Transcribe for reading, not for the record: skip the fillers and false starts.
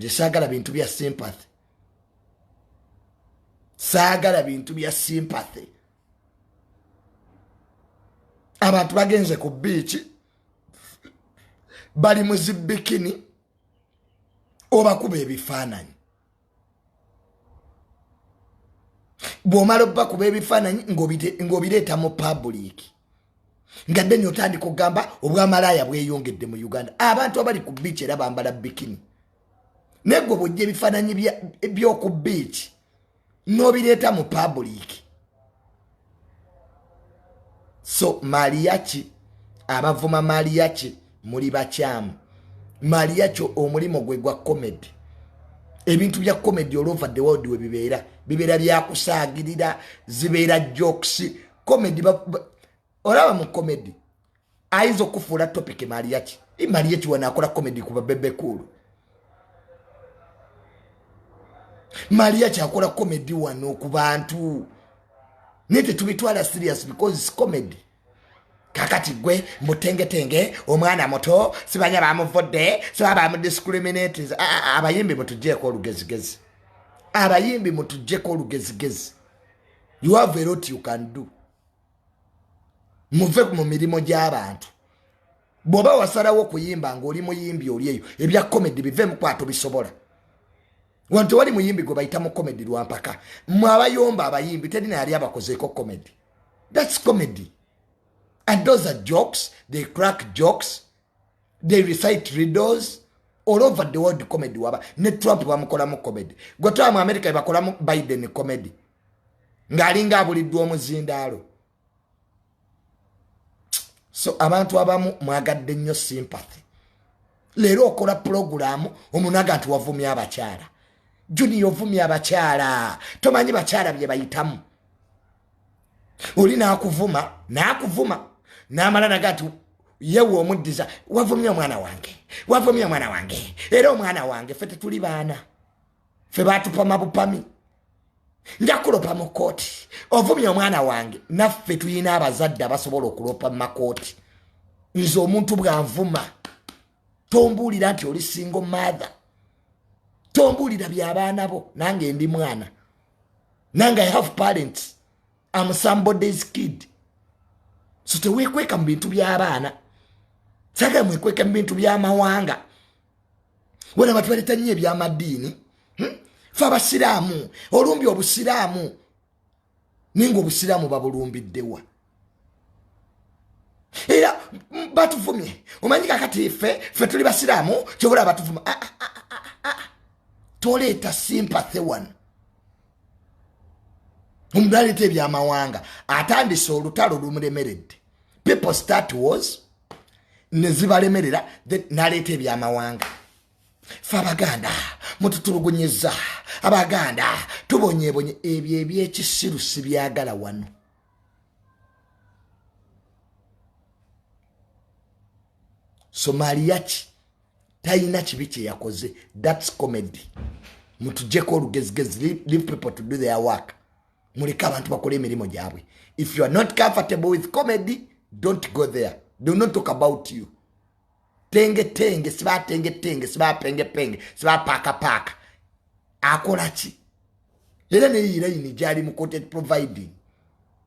Nze saagala bintu bya sympathy, saagala bintu bya sympathy. Abantu bagenze ku beach, bali mu zi bikini, obakuba ebifaananyi. Bw'omala obakuba ebifaananyi ng'obireeta mu public, nga dde otandika okugamba obwamalaaya bweyongedde mu Uganda. Abantu abali ku beach era bambala bikini, naye gwe bw'ojja ebifaananyi by'oku beach n'obireeta mu public. So Mariachi, abavuma Mariachi muli bakyamu. Mariachi omulimu gwe gwa comedy. Ebintu bya comedy all over the world we bibeera, bibeera byakusaagirira, zibeera jokes. Comedy olaba mu comedy ayinza okufuula topic Mariachi. Mariachi wano akola comedy ku Bebe Cool. Mariachi akola comedy wano ku bantu, naye tetubitwala serious because it's comedy. Kakati gwe mutengetenge omwana muto, sibanya bamuvudde, siba bamudiscriminate. Abayimbi mutuggyeko olugezigezi, abayimbi mutuggyeko olugezigezi. You have a lot you can do. Muve mu mirimu gy'abantu. Bw'oba wasalawo okuyimba ng'oli muyimbi, oli eyo, ebya comedy bive mukwato bisobola. Wano tewali muyimbi gwe bayita mu comedy lwampaka. Mwe abayomba abayimbi, terina yali abakozeeko comedy. That's comedy and those are jokes. They crack jokes, they recite riddles all over the world. Comedy waba ne Trump bamukolamu comedy. Gwe twaba mu America bakolamu Biden comedy ng'alinga abuliddwa omuzindaalo. So abantu abamu mwagadde nnyo sympathy. Leero okola pulogulaamu, omunaga nti wavumya abakyala. Junior, ovumya abakyala, tomanyi bakyala bye bayitamu. Oli nakuvuma, nakuvuma, namala naga nti yewe omuddiza, wavumya omwana wange, wavumya omwana wange. Era omwana wange, ffe tetuli baana, ffe batupama bupami. Nja kulopa mu kooti, ovumya omwana wange. Naffe tulina abazadde abasobola okulopa mu makooti. Nze omuntu bwanvuma, tombuulira nti oli single mother, tombuulira byabaana bo. Nange ndi mwana, nange I have parents, am somebody's kid. So teweekweka mu bintu by'abaana, sagala mwekweka mu bintu by'amawanga. Wena batwaleta nnyo ebyamadiini, Fe abasiraamu olumbi obusiraamu, naye nga obusiraamu babulumbiddewa? Era batuvumye. Omanyi kakati ffe tuli basiraamu, kyobula batuvuma. Ah, ah, ah, toleeta sympathy wano. Omuntu aleeta ebyamawanga atandise olutalo lumulemeredde. People start wars nezibalemerera, then naleeta ebyamawanga. Fe Abaganda mututulugunyiza, Abaganda tubonyebonye. Ebyo ebyekisiru sibyagala wano. Somaliaki talina kibi kyeyakoze. That's comedy. Mutujeko olugezigezi. Leave people to do their work. Muleke abantu bakole emirimu gyabwe. If you are not comfortable with comedy, don't go there. Do not talk about you. Tenge tenge, siba tenge tenge, siba penge penge, siba paka paka, akola ki? Era neyirayini gyali mu content providing.